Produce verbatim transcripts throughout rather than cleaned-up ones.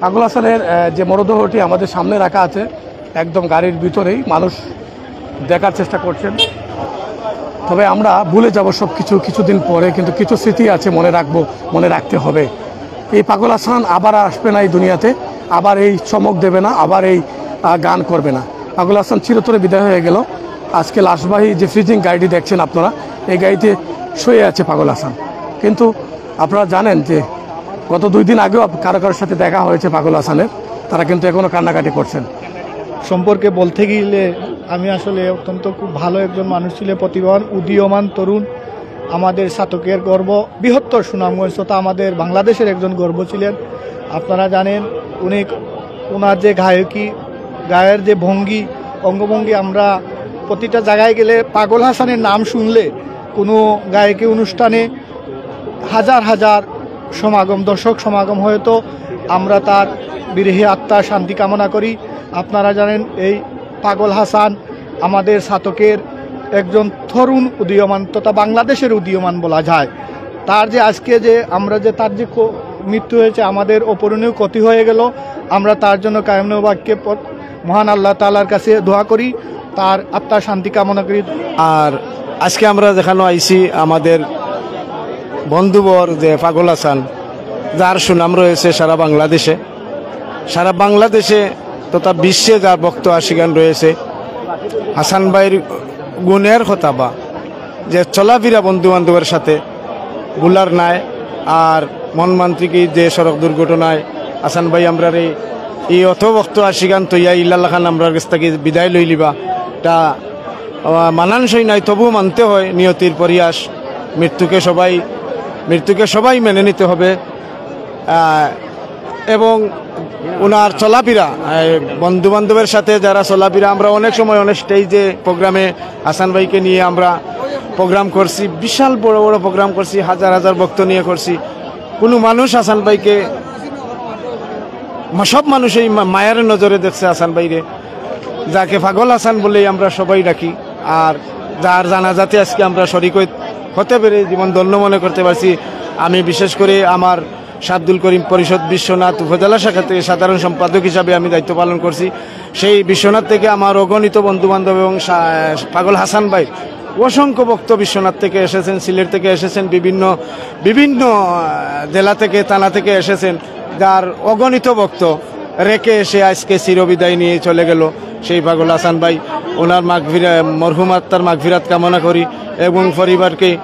পাগল হাসানের আহ, যে মরদেহটি আমাদের সামনে রাখা আছে, একদম গাড়ির ভিতরেই মানুষ দেখার চেষ্টা করছেন। তবে আমরা ভুলে যাব সব কিছু, কিছুদিন পরে, কিন্তু কিছু স্মৃতি আছে, মনে রাখবো, মনে রাখতে হবে। এই পাগল হাসান আবার আসবে না এই দুনিয়াতে, আবার এই চমক দেবে না, আবার এই আহ, গান করবে না। পাগল হাসান চিরতরে বিদায় হয়ে গেল। আজকে লাশবাহী যে ফ্রিজিং গাড়িটি দেখছেন আপনারা, এই গাড়িতে শুয়ে আছে পাগল হাসান। কিন্তু আপনারা জানেন যে গত দুই দিন আগেও আপ- কারো কারোর সাথে দেখা হয়েছে পাগল হাসানের, তারা কিন্তু এখনো কান্নাকাটি করছেন। সম্পর্কে বলতে গেলে আমি আসলে অত্যন্ত খুব ভালো একজন মানুষ ছিলেন, প্রতিভাবান উদীয়মান তরুণ, আমাদের ছাতকের গর্ব, বৃহত্তর সুনামগঞ্জ তথা আমাদের বাংলাদেশের একজন গর্ব ছিলেন। আপনারা জানেন উনি, ওনার যে গায়কি, গায়ের যে ভঙ্গি, অঙ্গভঙ্গি, আমরা প্রতিটা জায়গায় গেলে পাগল হাসানের নাম শুনলে কোনো গায়কি অনুষ্ঠানে হাজার হাজার সমাগম, দর্শক সমাগম হয়তো। আমরা তার বিরহী আত্মার শান্তি কামনা করি। আপনারা জানেন এই পাগল হাসান আমাদের ছাতকের একজন তরুণ উদীয়মান তথা বাংলাদেশের উদীয়মান বলা যায়। তার যে আজকে যে আমরা যে তার যে ক- মৃত্যু হয়েছে, আমাদের অপূরণীয় ক্ষতি হয়ে গেল। আমরা তার জন্য কায়েম বাক্যে প- মহান আল্লাহ তাআলার কাছে দোয়া করি, তার আত্মার শান্তি কামনা করি। আর আজকে আমরা যেখানে আইছি, আমাদের বন্ধুবর যে পাগল হাসান, যার সুনাম রয়েছে সারা বাংলাদেশে, সারা বাংলাদেশে তথা বিশ্বে যার ভক্ত আশিকান রয়েছে, হাসান ভাইর গুণের কথা বা যে চলাফেরা বন্ধু বান্ধবের সাথে ভুলার নাই। আর মন মান্ত্রিক এই যে সড়ক দুর্ঘটনায় হাসান ভাই আমরার এই, এই অত ভক্ত আশিকান তৈয়া ইল্লাল্লাহ খান আমরার কাছ থেকে বিদায় লইলিবা, তা আহ, মানানসই নাই, তবুও মানতে হয়, নিয়তির পরিহাস। মৃত্যুকে সবাই, মৃত্যুকে সবাই মেনে নিতে হবে। আহ, এবং ওনার চলাফেরা, আহ, বন্ধু বান্ধবের সাথে যারা চলাফেরা, আমরা অনেক সময় অনেক স্টেজে প্রোগ্রামে হাসান ভাইকে নিয়ে আমরা প্রোগ্রাম করছি, বিশাল বড় বড় প্রোগ্রাম করছি, হাজার হাজার ভক্ত নিয়ে করছি। কোনো মানুষ হাসান ভাইকে, মা-, সব মানুষ এই মা-, মায়ার নজরে দেখছে হাসান ভাইরে, যাকে পাগল হাসান বলেই আমরা সবাই ডাকি। আর যার জানাজাতে আজকে আমরা শরিক হই-, হতে পেরে জীবন ধন্য মনে করতে পারছি। আমি বিশেষ করে আমার শাব্দুল করিম পরিষদ বিশ্বনাথ উপজেলা শাখা থেকে সাধারণ সম্পাদক হিসাবে আমি দায়িত্ব পালন করছি। সেই বিশ্বনাথ থেকে আমার অগণিত বন্ধু বান্ধব এবং সা-, পাগল হাসান ভাই, অসংখ্য ভক্ত বিশ্বনাথ থেকে এসেছেন, সিলেট থেকে এসেছেন, বিভিন্ন, বিভিন্ন আহ, জেলা থেকে, থানা থেকে এসেছেন, যার অগণিত ভক্ত রেখে এসে আজকে চিরবিদায় নিয়ে চলে গেল সেই পাগল হাসান ভাই। ওনার মাগফিরা-, মরহুম আত্মার মাগফিরাত কামনা করি এবং পরিবারকে,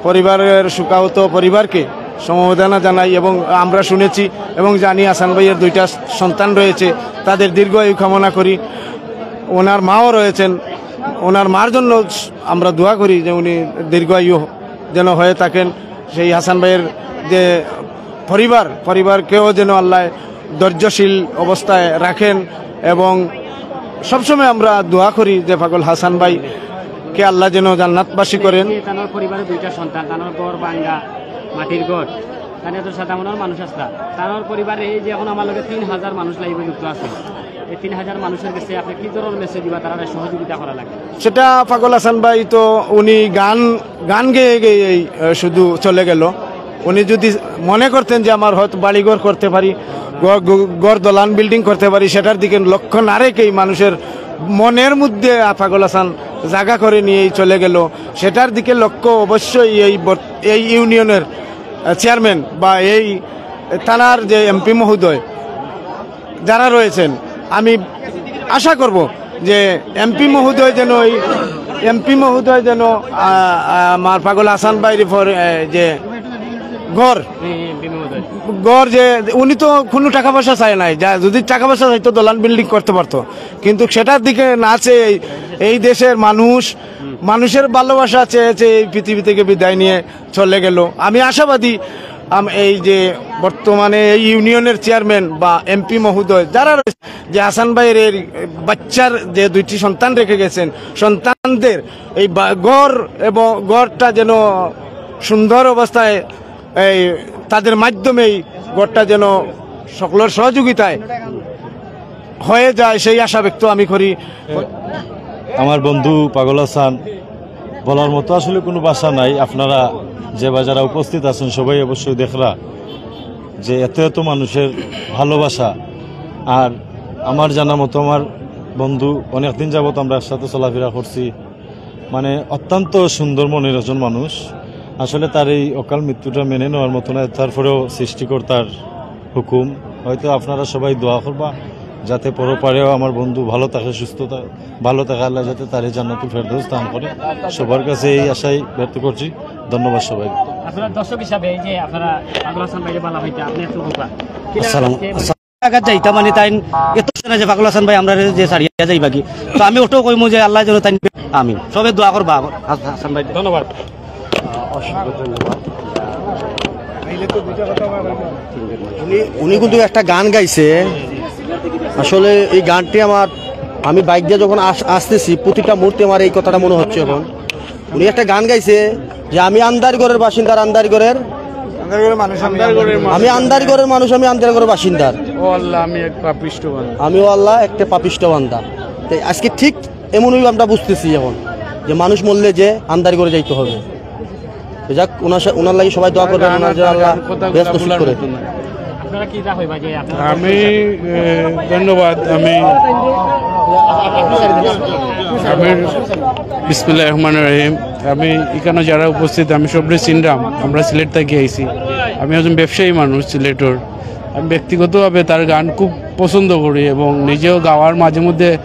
পরিবারের শোকাহত পরিবারকে সমবেদনা জানাই। এবং আমরা শুনেছি এবং জানি হাসান ভাইয়ের দুইটা সন্তান রয়েছে, তাদের দীর্ঘ আয়ু কামনা করি। ওনার মাও রয়েছেন, ওনার মার জন্য আমরা দোয়া করি যে উনি দীর্ঘ আয়ু যেন হয়ে থাকেন। সেই হাসান ভাইয়ের যে পরিবার, পরিবারকেও যেন আল্লাহ ধৈর্যশীল অবস্থায় রাখেন। এবং সবসময় আমরা দোয়া করি যে পাগল হাসান ভাইকে আল্লাহ যেন জান্নাতবাসী করেন। তানোর পরিবারে দুইটা সন্তান, তানোর ঘর ভাঙ্গা, মাটির ঘর, তানে তো সাদা মনের মানুষ আসলা। তানোর পরিবারে এই যে এখন আমার লগে তিন হাজার মানুষ লাইভে যুক্ত আছে, এই তিন হাজার মানুষের কাছে আপনি কি ধরনের মেসেজ দিবা, তারা সহযোগিতা করা লাগে? সেটা পাগল হাসান ভাই তো উনি গান, গান গেয়ে গেয়ে এই, আহ, শুধু চলে গেল। উনি যদি মনে করতেন যে আমার হয়তো বাড়িঘর করতে পারি, ঘর, ঘর, ঘর দলান বিল্ডিং করতে পারি, সেটার দিকে লক্ষ্য না রেখেই মানুষের মনের মধ্যে পাগল হাসান জায়গা করে নিয়েই চলে গেল। সেটার দিকে লক্ষ্য অবশ্যই এই বর-, এই ইউনিয়নের, আহ, চেয়ারম্যান বা এই থানার যে এমপি মহোদয় যারা রয়েছেন, আমি আশা করব যে এমপি মহোদয় যেন এই এমপি মহোদয় যেন, আহ, আহ, আমার পাগল হাসান ভাইর পর, আহ, যে ঘর, ঘর যে উনি তো কোনো টাকা পয়সা চায় নাই, যা যদি টাকা পয়সা চাইতো দলান বিল্ডিং করতে পারতো, কিন্তু সেটার দিকে না চেয়ে এই, এই দেশের মানুষ, মানুষের ভালোবাসা চেয়ে চেয়ে এই পৃথিবী থেকে বিদায় নিয়ে চলে গেল। আমি আশাবাদী, আম-, এই যে বর্তমানে এই ইউনিয়নের চেয়ারম্যান বা এমপি মহোদয় যারা রয়েছে, যে হাসান ভাইয়ের এই বাচ্চার যে দুইটি সন্তান রেখে গেছেন, সন্তানদের এই বা-, ঘর এবং ঘরটা যেন সুন্দর অবস্থায় এই তাদের মাধ্যমেই ঘরটা যেন সকলের সহযোগিতায় হয়ে যায়, সেই আশা ব্যক্ত আমি করি। আমার বন্ধু পাগল হাসান, বলার মতো আসলে কোনো ভাষা নাই। আপনারা যে বা যারা উপস্থিত আছেন সবাই অবশ্যই দেখরা যে এত এত মানুষের ভালোবাসা। আর আমার জানা মতো আমার বন্ধু, অনেকদিন যাবত আমরা একসাথে চলাফেরা করছি, মানে অত্যন্ত সুন্দর মনের একজন মানুষ। আসলে তার এই অকাল মৃত্যুটা মেনে নেওয়ার মতো না, তারপরেও সৃষ্টিকর্তার হুকুম। হয়তো আপনারা সবাই দোয়া করবা যাতে পরপারেও আমার বন্ধু ভালো থাকে, সুস্থ থা-, ভালো থাকে, আল্লাহ যাতে তারে জান্নাতুল ফেরদৌস দান করে। সবার কাছে এই আশাই ব্যক্ত করছি। ধন্যবাদ সবাই। আপনারা দর্শক হিসাবে এই যে আপনারা পাগল হাসান ভাইরে ভালা পাইতা, আপনি একটু বলবা। কি লাগে আসসালামু আজকে? আচ্ছা, জাগাত যাইতা মানে তাইন এত সেনা যে পাগল হাসান ভাই আমরা যে ছাড়িয়া যাইবা কি, তো আমি ওটাও কইমু যে আল্লাহ যেন তাইন, আমি সবে দোয়া করবা হাসান ভাই। ধন্যবাদ। উনি উনি কিন্তু একটা গান গাইছে। আসলে এই গানটি আমার, আমি বাইক দিয়ে যখন আস- আসতেছি, প্রতিটা মুহূর্তে আমার এই কথাটা মনে হচ্ছে। এখন উনি একটা গান গাইছে যে আমি আন্দার ঘরের বাসিন্দার আন্দার ঘরের আন্দার ঘরের মানুষ আমি। আমি আন্দার ঘরের মানুষ, আমি আন্দার ঘরের বাসিন্দার। ও আল্লাহ, আমি এক পাপিষ্ঠ বান্দা। আমি ও আল্লাহ একটা পাপিষ্ঠ বান্দা। তো আজকে ঠিক এমনই আমরা বুঝতেছি এখন, যে মানুষ মরলে যে আন্দার ঘরে যাইতে হবে। তো যাক, ওনার সা- ওনার লাগি সবাই দোয়া করবেন, ওনার যেন আল্লাহ বেহেস্ত নসিব করে। আপনারা কি যা হইবা যে আপনারা আমি এ, ধন্যবাদ। আমি আমি বিসমিল্লাহির রহমানির রহিম। আমি এখানে যারা উপস্থিত, আমি সবরে চিনরাম। আমরা সিলেট থাকি আইছি। আমি একজন ব্যবসায়ী মানুষ সিলেটর। আমি ব্যক্তিগতভাবে তার গান খুব পছন্দ করি এবং নিজেও গাওয়ার মাঝে মধ্যে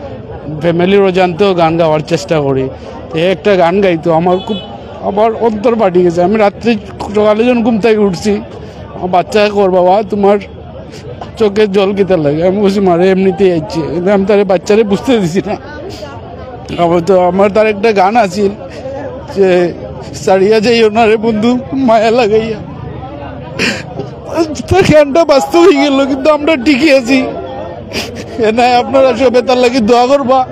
ফ্যামিলির অজান্তেও গান গাওয়ার চেষ্টা করি। তো এ একটা গান গাইতো, আমার খুব, আমার অন্তর ফাটি গেছে। আমি রাত্রে সকালে যখন ঘুম থেকে উঠছি, আমার বাচ্চারে কর, "বাবা, তোমার চোখে জল কিতা লাগে?" আমি বলছি, "মারে, এমনিতেই আইছে।" কিন্তু আমি তারে বাচ্চারে বুঝতে দিছি না। আমার তো, আমার তার একটা গান আছিল যে, "ছাড়িয়া যাইও না রে বন্ধু, মায়া লাগাইয়া।" তার গানটা বাস্তব হয়ে গেল, কিন্তু আমরা ঠিকই আছি। এ নাই, আপনারা সবে তার লাগি দোয়া করবা।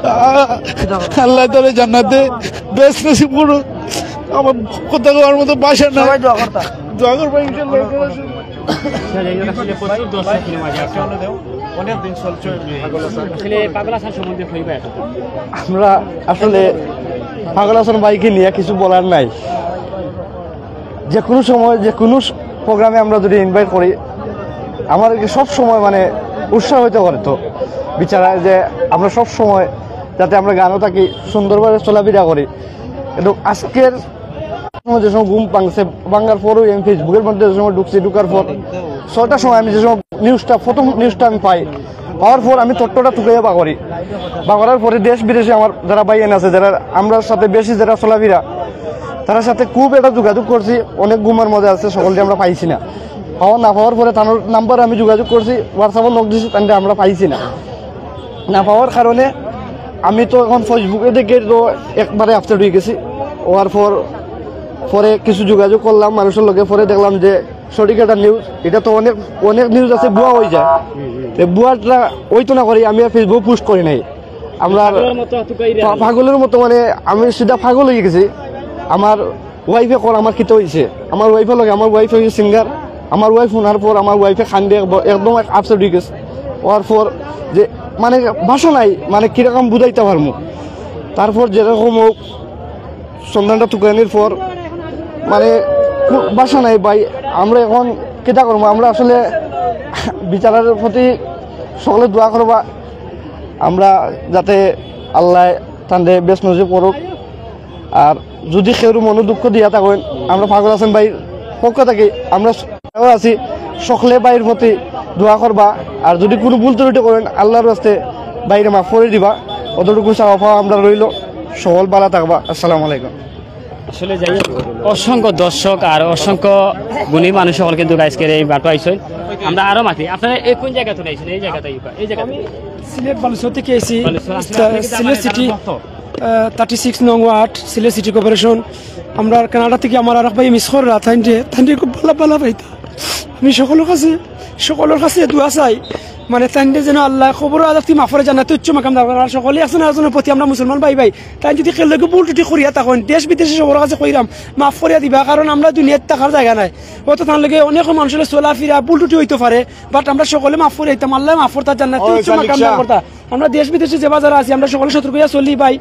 আ-, আল্লাহ তাআলা জান্নাতে বেহেস্ত নসিব করুক। আমার কথা কওয়ার মতো ভাষা নাই। সবাই দোয়া করতা। দোয়া করবা ইনশাআল্লাহ। আসলে প্রচুর দর্শক নিয়ে মাঝে আপনার। আসলে পাগল হাসান সম্বন্ধে হইবা এত। আমরা আসলে পাগল হাসান ভাইকে নিয়ে কিছু বলার নাই। যে কোনো সময়, যে কোনো প্রোগ্রামে আমরা যদি ইনভাইট করি, আমাদেরকে সব সময় মানে উৎসাহিত করে তো বিচারা যে আমরা সব সময় যাতে আমরা গানও থাকি, সুন্দরভাবে চলাফেরা করি। কিন্তু আজকের সময় যে সময় ঘুম ভাঙছে, ভাঙার পরই আমি ফেসবুকের মধ্যে যে সময় ঢুকছি, ঢুকার পর ছয়টার সময় আমি যে সময় নিউজটা, প্রথম নিউজটা আমি পাই, পাওয়ার পর আমি তট্টটা তুকাইয়া বাগরি। বাগরার পরে দেশ বিদেশে আমার যারা ভাইয়ান আছে, যারা আমরার সাথে বেশি যারা চলাফেরা, তারার সাথে খুব একটা যোগাযোগ করছি, অনেক ঘুমের মধ্যে আছে, সকলকে আমরা পাইছি না। পাওয়া না পাওয়ার পরে তার নাম্বারে আমি যোগাযোগ করছি, হোয়াটসঅ্যাপে নক দিছি, তাইলে আমরা পাইছি না। না পাওয়ার কারণে আমি তো এখন ফেসবুকে দেখে তো একবারে আপসেট হয়ে গেছি। হওয়ার পর পরে কিছু যোগাযোগ করলাম মানুষের লগে, পরে দেখলাম যে সঠিক একটা নিউজ, এটা তো অনেক, অনেক নিউজ আছে ভুয়া হয়ে যায়। তো ভুয়াটা ওই তো না করি, আমি আর ফেসবুক পোস্ট করি নাই। আমরা পাগলের মতো আতুকাই রে। পা-, পাগলের মতো মানে আমি সিধা পাগল হয়ে গেছি। আমার ওয়াইফে কর আমার কিতা হয়েছে, আমার ওয়াইফের লগে, আমার ওয়াইফ হয়েছে সিঙ্গার, আমার ওয়াইফ শোনার পর আমার ওয়াইফে কান্দে একব-, একদম আপসেট হয়ে গেছে। হওয়ার পর যে মানে ভাষা নাই, মানে কিরকম বুঝাইতে পারমু। তারপর যেরকম হোক, সন্ধানটা তুকানির পর মানে কু-, ভাষা নাই ভাই। আমরা এখন কিতা করবো? আমরা আসলে বিচারের প্রতি সকলে দোয়া করবা, আমরা যাতে আল্লাহ তানরে বেহেস্ত নসিব করুক। আর যদি কেউ মনো দুঃখ দিয়া থাকেন, আমরা পাগল হাসান ভাইর পক্ষ থাকি আমরা আছি, সকলে ভাইর প্রতি দোয়া করবা। আর যদি কোনো ভুল ত্রুটি করেন, আল্লাহর রাস্তে ভাইরে মাফ করে দিবা। অতটুকু চাওয়া পাওয়া আমরা রইল। সকল ভালা থাকবা। আসসালামু আলাইকুম। আসলে যাই হোক, অসংখ্য দর্শক আর অসংখ্য গুণী মানুষ সকল কিন্তু আজকের এই মাঠে আইছেন। আমরা আরো মাতি, আপনারা এই কোন জায়গা থেকে আইছেন? এই জায়গাতে, এই জায়গাতে। সিলেট বালুচর থেকে আইছি। বালুচর, আসলে আপনি কি সিলেট সিটি, জানেন, ভক্ত? আহ, থার্টি সিক্স নং ওয়ার্ড, সিলেট সিটি কর্পোরেশন। আমরা কানাডা থেকে আমার আরেক ভাই মিস কর রাত আইনটে, তাইনটে খুব ভালা ভালা পাইতা। আমি সকলের কাছে, সকলের কাছে দোয়া চাই মানে তাইনরে যেন আল্লায় কবরর আযাব থাকি মাফ করি জান্নাতে উচ্চ মাকাম দান করইন। আর সকলে একজন আরেকজনর প্রতি আমরা মুসলমান ভাই ভাই, তাইন যুদি কেউর লগে ভুল ত্রুটি করিয়া থাকইন, দেশ বিদেশে সবর কাছে কইরাম, মাফ করিয়া দিবা, কারণ আমরা দুনিয়াত থাকার জাগা নায়। অত তান লগে অনেক মানুষর চলাফিরা ভুল ত্রুটি অইতো পারে, but আমরা সকলে মাফ করিয়া দিতাম, আল্লায় মাফ করতা, জান্নাতে উচ্চ মাকাম দান করতা। আমরা দেশ বিদেশে যে বাজারে আছি, আমরা সকলে সতর্ক অইয়া চলি ভাই।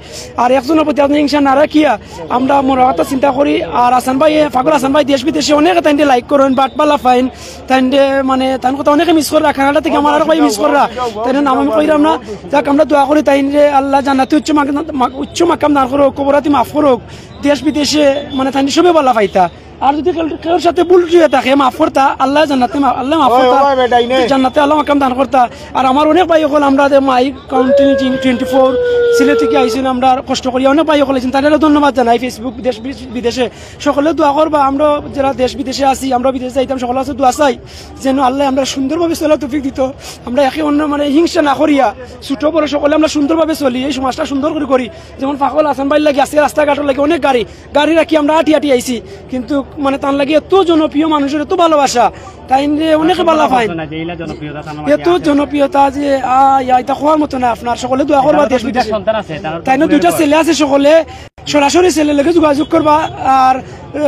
আর একজনর প্রতি আপনে হিংসা না রাখিয়া আমরা মনর কথা চিন্তা করি। আর হাসান ভাই, এ, পাগল হাসান ভাই দেশ বিদেশে অনেকে তাইনরে like করইন, but ভালা পাইন, তাইনরে মানে তান কথা অনেকে miss কররা। কানাডা থাকি আমার আরক ভাই miss কররা, তাইনর নাম আমি কইরাম না। যাক, আমরা দোয়া করি তাইনরে আল্লায় জান্নাতে উচ্চ মাকাম, মা-, উচ্চ মাকাম দান করউক, কবরর আযাব মাফ করউক। দেশ বিদেশে মানে তাইনরে সবে ভালা পাইতা। আর যুদি কেউ, কেউর সাথে ভুল ত্রুটি অইয়া থাকে, মাফ করতা, আল্লায় জান্নাতে মা-, আল্লায় মাফ করতা, জান্নাতে আল্লায় মাকাম দান করতা। আর আমার অনেক ভাই অকল আমরা যে My Country Twenty Four Sylhet থাকি আইছইন, আমরা কষ্ট করিয়া অনেক ভাই অকল আইছইন, তারারে ধন্যবাদ জানাই। Facebook দেশ বিদেশ-, বিদেশে সকলে দোয়া করবা, আমরা যারা দেশ বিদেশে আছি, আমরা বিদেশে যাইতাম, সকলর কাছে দোয়া চাই যেন আল্লায় আমরা সুন্দরভাবে চলার তৌফিক দিতো। আমরা একে অন্য মানে হিংসা না করিয়া ছোট বড় সকলে আমরা সুন্দরভাবে চলি, এই সমাজটা সুন্দর করি করি। যেমন পাগল হাসান ভাইর লাগি আজকে রাস্তাঘাটর লাগি অনেক গাড়ি, গাড়ি রাখি আমরা আটি আটি আইছি, কিন্তু মানে তান লাগি এত জনপ্রিয়, মানুষর এত ভালোবাসা, তাইনরে অনেকে ভালা পাইন। না যে এইলা জনপ্রিয়তা, তার মানে এত আছে। জনপ্রিয়তা যে, আ, ইয়া, ইটা কওয়ার মতো না। আপনার সকলে দোয়া করবা, তার তো দেশ দুইটা বিদেশে। সন্তান আছে, তার তো তাইনর দুইটা ছেলে আছে, সকলে সরাসরি ছেলের লগে যোগাযোগ করবা। আর, এ,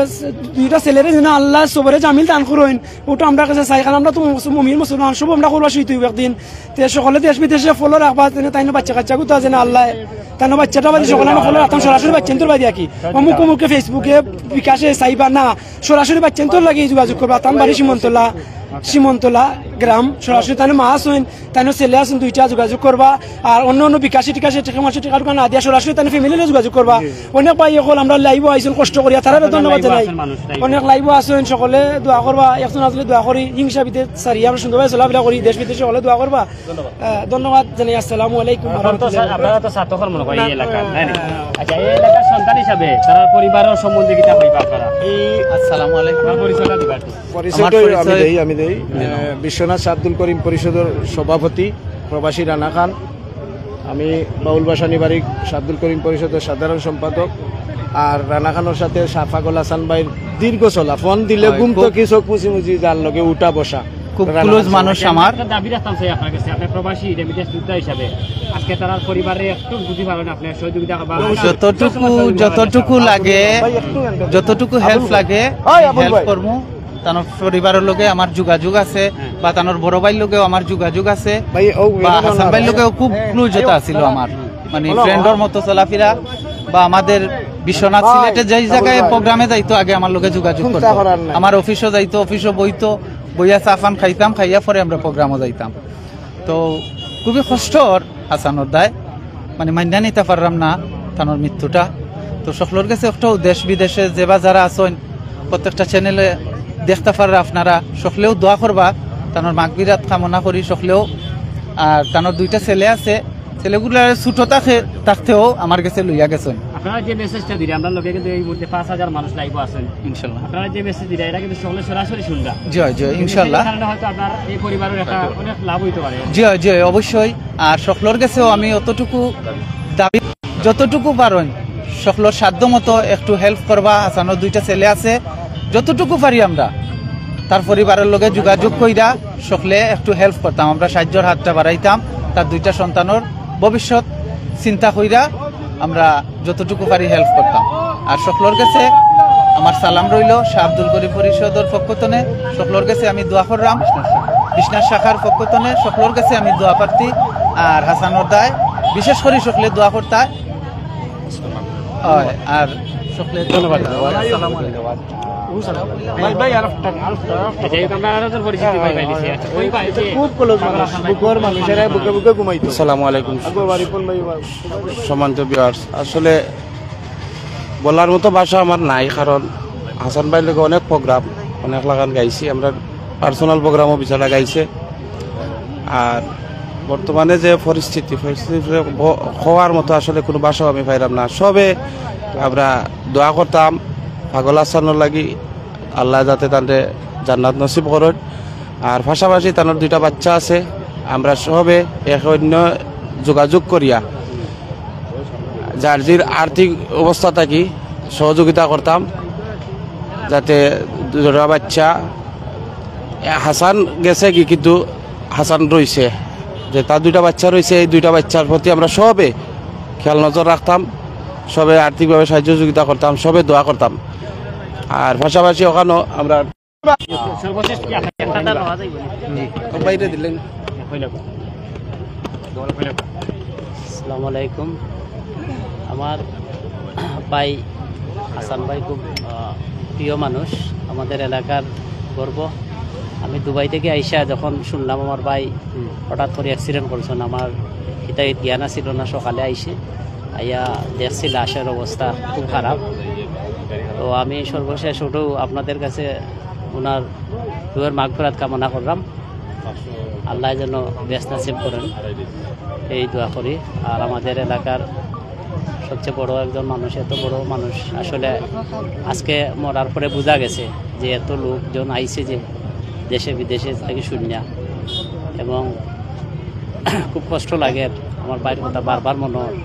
দুইটা ছেলেরে যেন আল্লায় সবরে জামিল দান করইন, ওটা আমরা কাছে চাই, কারণ আমরা তো মুস-, মুমিন মুসলমান, সব আমরা করবা শহীদ অইবো একদিন। তে সকলে দেশ বিদেশে follow রাখবা, যেন তাইনর বাচ্চা কাচ্চা গুতা যেন আল্লায়, তাইনর বাচ্চাটা বাদে সকলে আমরা follow রাখতাম, সরাসরি বাচ্চাইন্তর বাদে আর কি। অমুক অমুকে Facebook-এ, বিকাশে চাইবা না, সরাসরি বাচ্চাইন্তর লাগি যোগাযোগ করবা। তান বাড়ি সীমন্তলা, সীমন্তলা গ্রাম, সরাসরি তাইনর মা আছইন, তাইনর ছেলে আছইন দুইটা, যোগাযোগ করবা। আর অন্য অন্য বিকাশে টিকাশে টেকা মাসে টেকা টুকা না দিয়া সরাসরি তাইনর family লগে যোগাযোগ করবা। অনেক ভাই অকল আমরা live-ও আইছইন কষ্ট করিয়া, তারারে ধন্যবাদ জানাই। অনেক live-ও আছইন, সকলে দোয়া করবা, একজন আসলে দোয়া করি, হিংসা বিদ্বেষ সারিয়া আমরা সুন্দরভাবে চলাফেরা করি, দেশ বিদেশে সকলে দোয়া করবা। আহ, ধন্যবাদ জানাই। আসসালামু আলাইকুম ওয়া রাহমাতুল্লাহি ওয়া বারাকাতুহু। আপনারা তো ছাত্র মনে করি এই এলাকার, তাই না? আচ্ছা, এই এলাকার সন্তান হিসাবে তার পরিবারর সম্বন্ধে কিতা কইবা আপনারা? এই আসসালামু আলাইকুম। আপনার পরিচয়টা দিবা একটু। পরিচয়টা আমার আমি পরিচয় দেই, আমি দেই। আহ, বিশ্বনাথ শাহ আব্দুল করিম পরিষদর সভাপতি, প্রবাসী রানা খান। আমি বাউলবাসা নিবারিক শাহ আব্দুল করিম পরিষদর সাধারণ সম্পাদক। আর রানা খানর সাথে শাহ পাগল হাসান ভাইর দীর্ঘ চলা, ফোন দিলে হয়, ঘুম খুব তো কি চোখ মুছি মুছি যার লগে উঠা বসা। খুব রানা close খান মানুষ সাহেব। আমার। একটা দাবি রাখতাম চাই আপনার কাছে, আপনি প্রবাসী remittance যোদ্ধা হিসাবে আজকে তারার পরিবারে একটু যদি পারেন আপনি সহযোগিতা বা যতটুকু, যতটুকু লাগে, ভাই, একটু এন্ড যতটুকু help লাগে, ভাই, আবুল help ভাই। করমু। তানর পরিবারর লগে আমার যোগাযোগ আছে, হ্যাঁ। বা তানর বড় ভাইর লগেও আমার যোগাযোগ আছে, ভাই, ও, বা হাসান ভাইর লগেও খুব হ্যাঁ। Close যেটা আছিল আমার, মানে friend-র মতো চলাফেরা, বা আমাদের বিশ্বনাথ ভাই, সিলেটে যেই জায়গায় ভাই। Program-এ যাইতো আগে আমার লগে যোগাযোগ চিন্তা করতো, করার নাই। আমার office-ও যাইতো, office-ও বইতো, বইয়া চা পান খাইতাম, খাইয়া পরে আমরা program-ও যাইতাম। তো খুবই কষ্টর হাসানর দায়, মানে মাইন্না নিতা পাররাম না তানর মৃত্যুটা। তো সকলর গেছে একটাও দেশ বিদেশে যেবা যারা আছইন, প্রত্যেকটা channel-এ দেখতা পাররা আপনারা, সকলেও দোয়া করবা, তানর মাগফিরাত কামনা করি সকলেও। আর তানর দুইটা ছেলে আছে, ছেলেগুলা ছোট থাকে, থাকতেও আমার গেছে লইয়া গেছইন। আপনারা যে message-টা দিলে, আমরা লগে কিন্তু এই মুহূর্তে পাঁচ হাজার মানুষ live-ও আছেন। ইনশাল্লাহ। আপনারা যে message দিলে, এরা কিন্তু সকলে সরাসরি শুনরা। জি, জি, ইনশাল্লাহ। এই কারণে হয়তো আপনার এই পরিবারের একটা অনেক লাভ হইতে পারে। জি, জি, অবশ্যই। আর সকলর গেছেও আমি অতটুকু দাবি, যতটুকু পারইন, সকলর সাধ্য মতো একটু help করবা। হাসানর দুইটা ছেলে আছে, যতটুকু পারি আমরা তার পরিবারর লগে যোগাযোগ কইরা সকলে একটু help করতাম, আমরা সাহায্যর হাতটা বাড়াইতাম, তার দুইটা সন্তানর ভবিষ্যৎ চিন্তা কইরা আমরা যতটুকু পারি help করতাম। আর সকলর গেছে আমার সালাম রইলো শাহ আব্দুল করিম পরিষদর পক্ষ তনে, সকলর গেছে আমি দোয়া কররাম, বিশ্বনাথ শাখার পক্ষ তনে সকলর গেছে আমি দোয়া প্রার্থী। আর হাসানর দায় বিশেষ করি সকলে দোয়া করতা। হয়, আর সকলে ধন্যবাদ। আসসালামু আলাইকুম। ভাই, ভাই, আর একটা, আর একটা, আর একটা। আচ্ছা, এই তো আমরা আরো জন পরিচিত ভাই পাইলিছি। আচ্ছা, ওই ভাই যে খুব close মানুষ, বুকর মানুষ, এরা বুকে বুকে ঘুমাইতো। আসসালামু আলাইকুম। আগো বাড়ি কোন ভাই? সম্মানিত viewers, আসলে বলার মতো ভাষা আমার নাই, কারণ হাসান ভাইর লগে অনেক program, অনেক লাগান গাইছি আমরা, personal program-ও বিচারা গাইছে। আর বর্তমানে যে পরিস্থিতি, পরিস্থিতি ব-, কওয়ার মতো আসলে কোনো ভাষাও আমি পাইলাম না। সবে আমরা দোয়া করতাম পাগল হাসানর লাগি, আল্লাহ যাতে তানরে জান্নাত নসিব করইন। আর পাশাপাশি তানর দুইটা বাচ্চা আছে, আমরা সবে এক অন্য যোগাযোগ করিয়া যার যার আর্থিক অবস্থা থাকি সহযোগিতা করতাম, যাতে দুইটা বাচ্চা, হাসান গেছে কি, কিন্তু হাসান রইছে, যে তার দুইটা বাচ্চা রইছে, এই দুইটা বাচ্চার প্রতি আমরা সবে খেয়াল নজর রাখতাম, সবে আর্থিকভাবে সাহায্য সহযোগিতা করতাম, সবে দোয়া করতাম। আর পাশাপাশি ওখানেও আমরা বাইরে দিলেন। আসসালামু আলাইকুম। আমার ভাই হাসান ভাই খুব, আহ, প্রিয় মানুষ, আমাদের এলাকার গর্ব। আমি দুবাই থেকে আইসা যখন শুনলাম আমার ভাই হঠাৎ করে অ্যাক্সিডেন্ট করছেন, আমার হিতাহিত জ্ঞান আছিল না। সকালে আইসে আইয়া দেখছি লাশের অবস্থা খুব খারাপ। তো আমি সর্বশেষ ওটাও আপনাদের কাছে ওনার রুহের মাগফিরাত কামনা করলাম, আল্লাহ যেন বেহেশত নসিব করেন, এই দোয়া করি। আর আমাদের এলাকার সবচেয়ে বড় একজন মানুষ, এত বড় মানুষ আসলে আজকে মরার পরে বোঝা গেছে যে এত লোকজন আইছে যে দেশে বিদেশে থাকি শুনিয়া, এবং খুব কষ্ট লাগে। আমার ভাইর কথা বারবার মনে হয়।